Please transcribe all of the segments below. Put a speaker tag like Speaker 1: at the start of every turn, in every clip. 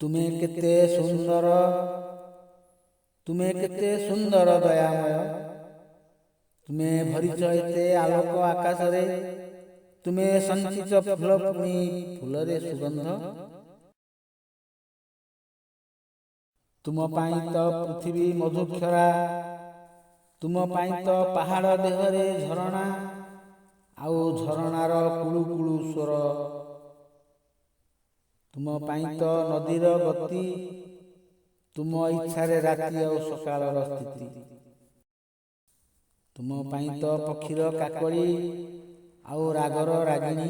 Speaker 1: ତୁମେ କେତେ ସୁନ୍ଦର, ତୁମେ କେତେ ସୁନ୍ଦର ଦୟାମୟ। ତୁମେ ଭରିଛ ଏତେ ଆଲୋକ ଆକାଶରେ, ତୁମେ ସଞ୍ଚିଛ ଫୁଲ ପୁଣି ଫୁଲରେ ସୁଗନ୍ଧ। ତୁମ ପାଇଁ ତ ପୃଥିବୀ ମଧୁକ୍ଷରା, ତୁମ ପାଇଁ ତ ପାହାଡ଼ ଦେହରେ ଝରଣା ଆଉ ଝରଣାର କୁଳୁ କୁଳୁ ସ୍ୱର। ତୁମ ପାଇଁ ତ ନଦୀର ଗତି, ତୁମ ଇଚ୍ଛାରେ ରାତି ଆଉ ସକାଳର ସ୍ଥିତି। ତୁମ ପାଇଁ ତ ପକ୍ଷୀର କାକଳି ଆଉ ରାଗର ରାଗିଣୀ।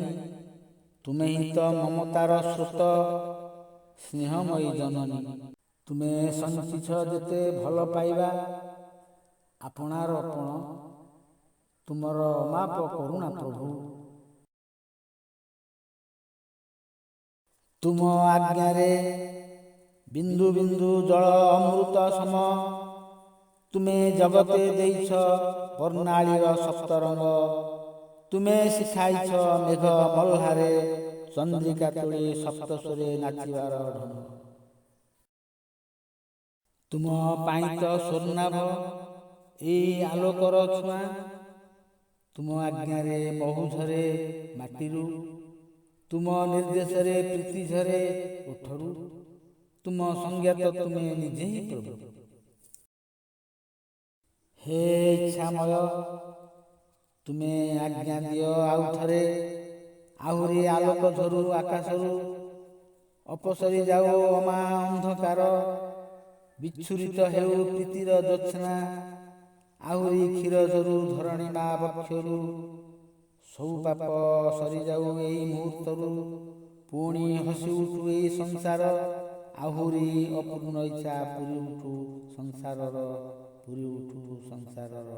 Speaker 1: ତୁମେ ହିଁ ତ ମମତାର ସ୍ରୋତ, ସ୍ନେହମୟୀ ଜନନୀ। ତୁମେ ସଞ୍ଚିଛ ଯେତେ ଭଲ ପାଇବା ଆପଣାର ପଣ, ତୁମର ଅମାପ କରୁଣା ପ୍ରଭୁ। ତୁମ ଆଜ୍ଞାରେ ବିନ୍ଦୁ ବିନ୍ଦୁ ଜଳ ଅମୃତ ସମ। ତୁମେ ଜଗତେ ଦେଇଛ ବର୍ଣ୍ଣାଳୀର ସପ୍ତରଙ୍ଗ। ତୁମେ ଶିଖାଇଛ ମେଘ ମହ୍ଲାରେ ଚନ୍ଦ୍ରିକା ତୋଳି ସପ୍ତସ୍ୱରେ ନାଚିବାର ଢଙ୍ଗ। ତୁମ ପାଇଁ ତ ସ୍ୱର୍ଣ୍ଣାଭ ଏଇ ଆଲୋକର ଛୁଆଁ। ତୁମ ଆଜ୍ଞାରେ ମହୁ ଝରେ ମାଟିରୁ, ତୁମ ନିର୍ଦ୍ଦେଶରେ ପ୍ରୀତି ଝରେ ଓଠରୁ। ତୁମ ସଂଜ୍ଞା ତ ତୁମେ ନିଜେ ହିଁ ପ୍ରଭୁ। ହେ ଇଚ୍ଛାମୟ, ତୁମେ ଆଜ୍ଞା ଦିଅ ଆଉ ଥରେ, ଆହୁରି ଆଲୋକ ଝରୁ ଆକାଶରୁ। ଅପସରି ଯାଉ ଅମା ଅନ୍ଧକାର, ବିଚ୍ଛୁରିତ ହେଉ ପ୍ରୀତିର ଜ୍ୟୋତ୍ସ୍ନା। ଆହୁରି କ୍ଷୀର ଝରୁ ଧରଣୀ ମା ବକ୍ଷରୁ। ସବୁ ପାପ ସରିଯାଉ ଏଇ ମୁହୂର୍ତ୍ତରୁ, ପୁଣି ହସି ଉଠୁ ଏଇ ସଂସାର। ଆହୁରି ଅପୂର୍ଣ୍ଣ ଇଚ୍ଛା ପୁରି ଉଠୁ ସଂସାରର, ପୁରି ଉଠୁ ସଂସାରର।